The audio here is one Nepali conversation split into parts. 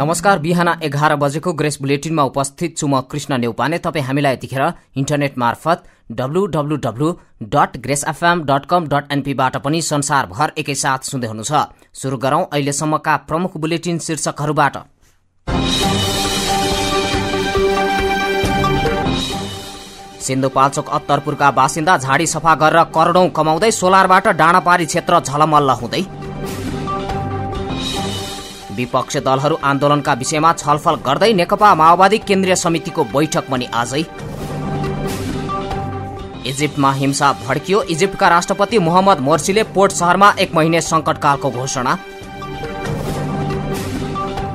नमस्कार, बिहान 11 बजेको ग्रेस बुलेटिनमा उपस्थित छु म कृष्ण नेउपाने। तपाईँ हामीलाई यतिखेर इन्टरनेट मार्फत www.gracefm.com.np बाट पनि संसारभर एकैसाथ सुन्दै हुनुहुन्छ। सुरु गरौं अहिलेसम्मका प्रमुख बुलेटिन शीर्षकहरूबाट। सिन्धुपाल्चोक अत्तरपुरका बासिन्दा झाडी सफा गरेर करोडौं कमाउँदै सोलरबाट डाँडापारी क्षेत्र झलमल्ल हुँदै। विपक्ष दलहरू आन्दोलनका विषयमा छलफल गर्दै नेकपा माओवादी केन्द्रीय समितिको बैठक पनि आजै। इजिप्टमा हिंसा भड्कियो, इजिप्टका राष्ट्रपति मोहम्मद मोर्सीले पोर्ट सहरमा 1 महिने संकटकालको घोषणा।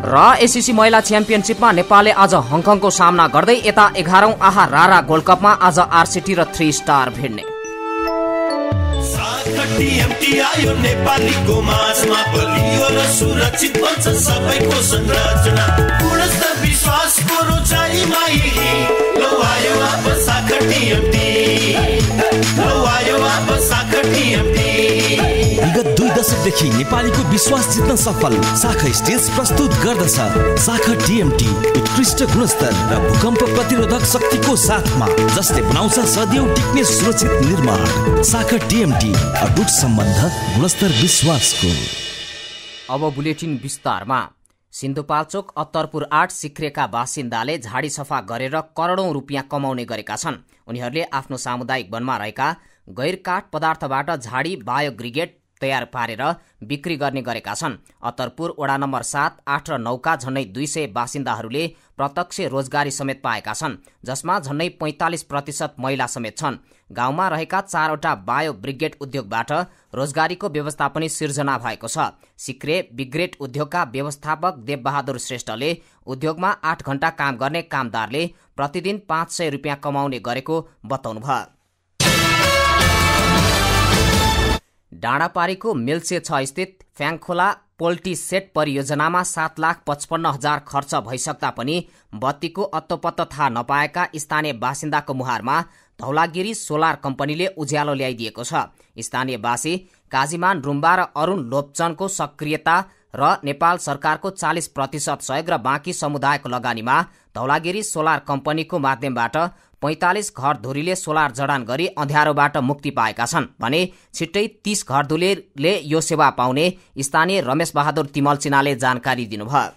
र एसिसी महिला च्याम्पियनशिपमा नेपालले आज हङकङको सामना गर्दै यता 11औं आहा रारा गोल्ड कपमा आज आरसिटी र 3 स्टार भिड्ने। आयो नेपालीको माझमा बलियो र सुरक्षित बन्छ सबैको संरचना। गुणस्तर विश्वासको रोचाइमा यही लो आयो वापस साखर टिएमटी, लो आयो वापस साखर टिएमटी। विगत 2 दशकदेखि नेपालीको विश्वास जित्न सफल साखर स्टिल्स प्रस्तुत गर्दछ साखर टिएमटी, उत्कृष्ट गुणस्तर र भूकम्प प्रतिरोधक शक्तिको साथमा, जसले बनाउँछ सदैव टिक्ने सुरक्षित निर्माण। साखर टिएमटी, अटुट सम्बन्ध, गुणस्तर विश्वासको। अब बुलेटिन विस्तारमा। सिन्धुपाल्चोक अत्तरपुर 8 सिक्रेका बासिन्दाले झाडी सफा गरेर करोडौं रुपियाँ कमाउने गरेका छन्। उनीहरूले आफ्नो सामुदायिक वनमा रहेका गैर काठ पदार्थबाट झाडी बायोग्रिगेड तयार पारेर बिक्री गर्ने गरेका छन्। अत्तरपुर वडा नम्बर 7, 8 र 9 का झन्डै 200 बासिन्दाहरूले प्रत्यक्ष रोजगारी समेत पाएका छन्, जसमा झन्डै 45% महिला समेत छन्। गाउँमा रहेका 4वटा बायो ब्रिगेड उद्योगबाट रोजगारीको व्यवस्था पनि सिर्जना भएको छ। सिक्रे ब्रिगेड उद्योगका व्यवस्थापक देवबहादुर श्रेष्ठले उद्योगमा 8 घण्टा काम गर्ने कामदारले प्रतिदिन 500 रुपियाँ कमाउने गरेको बताउनुभयो। डाँडापारीको मिल्से 6 स्थित फ्याङखोला पोल्टी सेट परियोजनामा 7,55,000 खर्च भइसक्दा पनि बत्तीको अत्तोपत्तो थाहा नपाएका स्थानीय बासिन्दाको मुहारमा धौलागिरी सोलर कम्पनीले उज्यालो ल्याइदिएको छ। स्थानीयवासी काजीमान रुम्बा र अरुण लोप्चनको सक्रियता र नेपाल सरकारको 40% सहयोग र बाँकी समुदायको लगानीमा धौलागिरी सोलर कम्पनीको माध्यमबाट 45 घरधुरीले सोलर जडान गरी अँध्यारोबाट मुक्ति पाएका छन् भने छिट्टै 30 घरधुरीले यो सेवा पाउने स्थानीय रमेश बहादुर तिमल सिन्हाले जानकारी दिनुभयो।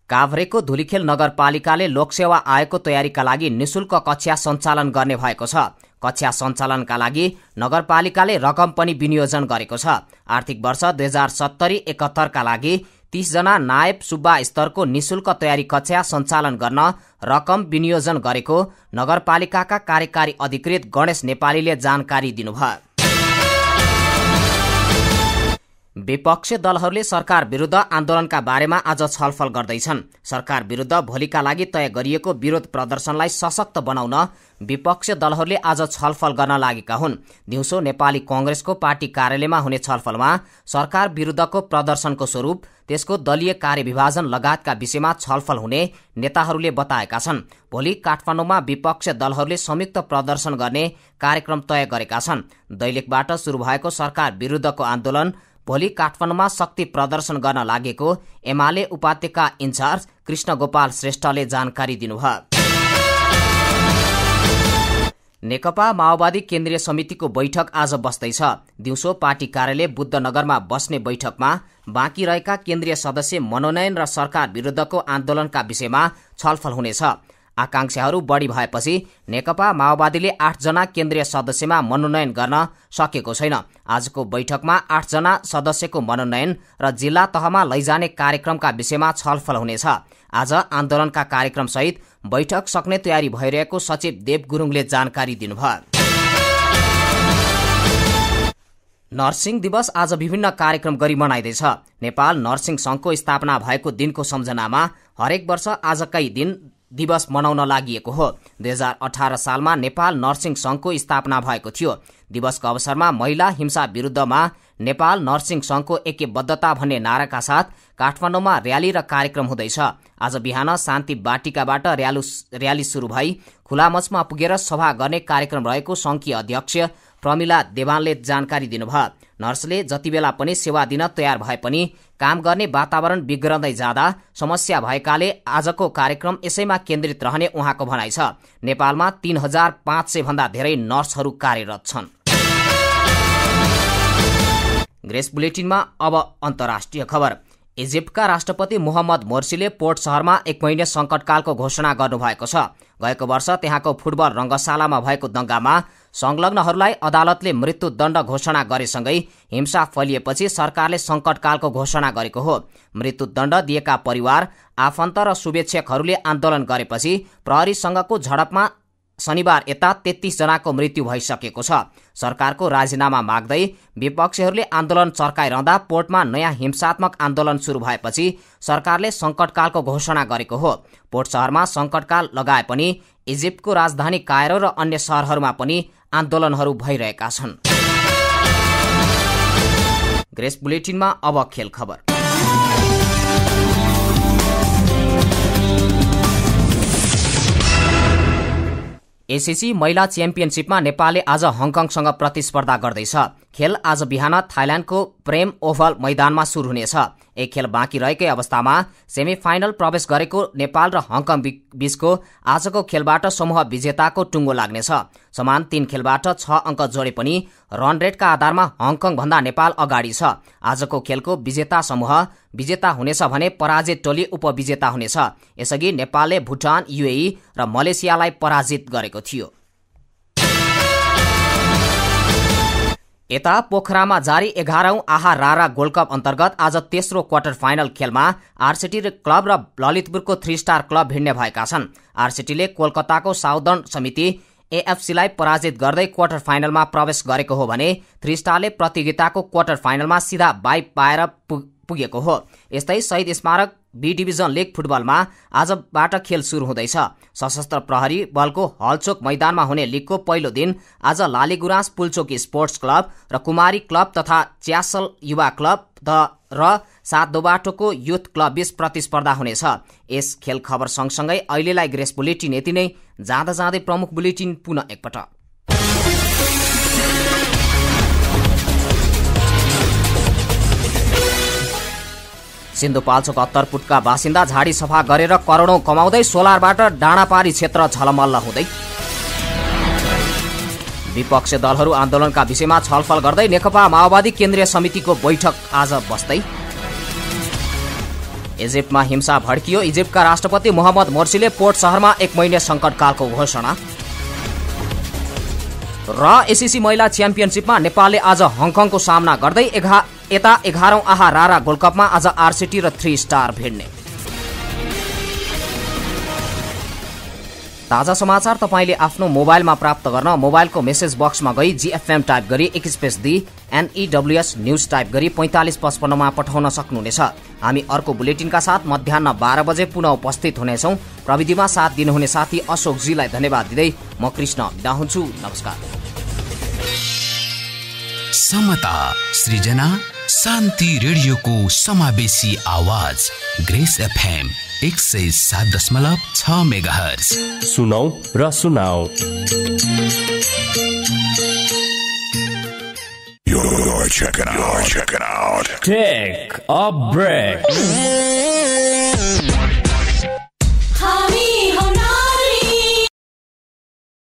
काभ्रेको धुलीखेल नगरपालिकाले लोकसेवा आयोगको तयारीका लागि निशुल्क कक्षा सञ्चालन गर्ने भएको छ। कक्षा सञ्चालनका लागि नगरपालिकाले रकम पनि विनियोजन गरेको छ। आर्थिक वर्ष 2070-71 का लागि 30 जना नायब सुब्बा स्तरको निशुल्क तयारी कक्षा सञ्चालन गर्न रकम विनियोजन गरेको नगरपालिकाका कार्यकारी अधिकृत गणेश नेपालीले जानकारी दिनुभयो। विपक्षी दलहरूले सरकार विरुद्ध आन्दोलनका बारेमा आज छलफल गर्दैछन्। सरकार विरुद्ध भोलिका लागि तय गरिएको विरोध प्रदर्शनलाई सशक्त बनाउन विपक्षी दलहरूले आज छलफल गर्न लागेका हुन्। दिउँसो नेपाली कांग्रेसको पार्टी कार्यालयमा हुने छलफलमा सरकार विरुद्धको प्रदर्शनको स्वरूप, त्यसको दलीय कार्यविभाजन लगायतका विषयमा छलफल हुने नेताहरूले बताएका छन्। भोलि काठमाडौँमा विपक्षी दलहरूले संयुक्त प्रदर्शन गर्ने कार्यक्रम तय गरेका छन्। दैलेखबाट सुरु भएको सरकार विरुद्धको आन्दोलन भोलि काठमाडौँमा शक्ति प्रदर्शन गर्न लागेको एमाले उपत्यका इन्चार्ज कृष्ण गोपाल श्रेष्ठले जानकारी दिनुभयो। नेकपा माओवादी केन्द्रीय समितिको बैठक आज बस्दैछ। दिउँसो पार्टी कार्यालय बुद्धनगरमा बस्ने बैठकमा बाँकी रहेका केन्द्रीय सदस्य मनोनयन र सरकार विरुद्धको आन्दोलनका विषयमा छलफल हुनेछ। आकांक्षाहरू बढी भएपछि नेकपा माओवादीले 8 जना केन्द्रीय सदस्यमा मनोनयन गर्न सकेको छैन। आजको बैठकमा 8 जना सदस्यको मनोनयन र जिल्ला तहमा लैजाने कार्यक्रमका विषयमा छलफल हुनेछ। आज आन्दोलनका कार्यक्रम सहित बैठक सक्ने तयारी भइरहेको सचिव देव गुरुङले जानकारी दिनुभयो। नर्सिङ दिवस आज विभिन्न कार्यक्रम गरी मनाइँदैछ। नेपाल नर्सिङ संघको स्थापना भएको दिनको सम्झनामा हरेक वर्ष आजकै दिन दिवस मनाउन लागि हो। 2018 सालमा नेपाल नर्सिङ संघको स्थापना भएको थियो। दिवसको अवसरमा महिला हिंसा विरुद्धमा नेपाल नर्सिङ संघको ऐक्यबद्धता भन्ने नाराका साथ काठमाडौँमा र्याली र कार्यक्रम हुँदैछ। आज बिहान शान्ति बाटिकाबाट र्याली सुरु भई खुला मञ्चमा पुगेर सभा गर्ने कार्यक्रम रहेको संघीय अध्यक्ष प्रमिला देवानले जानकारी दिनुभयो। नर्सले जतिबेला पनि सेवा दिन तयार भए पनि काम गर्ने वातावरण बिग्रँदै जाँदा समस्या भएकाले आजको कार्यक्रम यसैमा केन्द्रित रहने उहाँको भनाइ छ। नेपालमा 3500 भन्दा धेरै नर्सहरू कार्यरत छन्। ग्रेस बुलेटिनमा अब अन्तर्राष्ट्रिय खबर। इजिप्टका राष्ट्रपति मोहम्मद मोर्सीले पोर्ट शहरमा 1 महिने संकटकालको घोषणा गर्नुभएको छ। गएको वर्ष त्यहाँको फुटबल रंगशालामा भएको दंगामा संलग्नहरूलाई अदालतले मृत्युदण्ड घोषणा गरेसँगै हिंसा फैलिएपछि सरकारले संकटकालको घोषणा गरेको हो। मृत्युदण्ड दिएका परिवार, आफन्त र शुभेच्छकहरूले आन्दोलन गरेपछि प्रहरीसँगको झडपमा शनिबार यता 33 जनाको मृत्यु भइसकेको छ। सरकारको राजीनामा माग्दै विपक्षीहरूले आन्दोलन चर्काइरहँदा पोर्टमा नयाँ हिंसात्मक आन्दोलन सुरु भएपछि सरकारले संकटकालको घोषणा गरेको हो। पोर्ट शहरमा संकटकाल लगाए पनि इजिप्टको राजधानी कायरो र अन्य शहरहरूमा पनि आन्दोलनहरू भइरहेका छन्। ग्रेस बुलेटिनमा अब खेल खबर। एसीसी महिला च्याम्पियनशिपमा नेपालले आज हङकङसँग प्रतिस्पर्धा गर्दैछ। खेल आज बिहान थाइल्याण्डको प्रेम ओभल मैदानमा सुरु हुनेछ। एक खेल बाँकी रहेकै अवस्थामा सेमिफाइनल प्रवेश गरेको नेपाल र हङकङ बीचको आजको खेलबाट समूह विजेताको टुङ्गो लाग्नेछ। समान 3 खेलबाट 6 अङ्क जोडे पनि रन रेटका आधारमा हङकङ भन्दा नेपाल अगाडि छ। आजको खेलको विजेता समूह विजेता हुनेछ भने पराजित टोली उपविजेता हुनेछ। यसअघि नेपालले भुटान, यूएई र मलेसियालाई पराजित गरेको थियो। यता पोखरामा जारी 11औं आहा रारा गोल्ड कप अन्तर्गत आज तेस्रो क्वार्टर फाइनल खेलमा आरसीटी क्लब र ललितपुरको 3 स्टार क्लब भिड्ने भएका छन्। आरसीटीले कोलकाताको साउदर्न समिति एएफसीलाई पराजित गर्दै क्वार्टर फाइनलमा प्रवेश गरेको हो भने 3 स्टारले प्रतियोगिताको क्वार्टर फाइनलमा सीधा बाई पाएर पुगेको हो। यस्तै शहीद स्मारक बी डिभिजन लीग फुटबलमा आजबाट खेल सुरु हुँदैछ। सशस्त्र प्रहरी बलको हलचोक मैदानमा हुने लीगको पहिलो दिन आज लालीगुराँस पुल्चोकी स्पोर्ट्स क्लब र कुमारी क्लब तथा च्यासल युवा क्लब र 7 दोबाटोको युथ क्लब बीच प्रतिस्पर्धा हुनेछ। यस खेल खबर सँगसँगै अहिलेलाई ग्रेस बुलेटिन यति नै। जाँदा जाँदै प्रमुख बुलेटिन पुनः एकपटक। सिन्धुपाल्चोक उत्तरपुटका बासिन्दा झाडी सफा गरेर करोडौं कमाउँदै सोलरबाट डाँडापारी क्षेत्र झलमल्ल हुँदै। विपक्षी दलहरू आन्दोलनका विषयमा छलफल गर्दै नेकपा माओवादी केन्द्रीय समितिको बैठक आज बस्दै। इजिप्टमा हिंसा भड्कियो। इजिप्टका राष्ट्रपति मोहम्मद मोर्सीले पोर्ट शहरमा 1 महिने संकटकालको घोषणा। र एसीसी महिला च्याम्पियनशिपमा नेपालले आज हङकङको सामना गर्दै यता 11औं आहा रारा गोल्ड कपमा आज आरसीटी र 3 स्टार भिड्ने। ताजा समाचार तपाईले आफ्नो मोबाइलमा प्राप्त गर्न मोबाइलको मेसेज बक्समा गई जीएफएम टाइप गरी _ NEWS न्यूज टाइप गरी 4555 मा पठाउन सक्नुहुनेछ। हामी अर्को बुलेटिनका साथ मध्याह्न 12 बजे पुनः उपस्थित हुनेछौं। प्रविधिमा साथ दिनुहुने साथी अशोकजीलाई धन्यवाद दिँदै म कृष्ण बिदा हुन्छु। नमस्कार। समता सृजना शान्ति रेडियोको समावेशी आवाज ग्रेस एफएम 107.6 मेगाहर्ज। सुनौ र सुनाऊ। You're checking out. Take a break.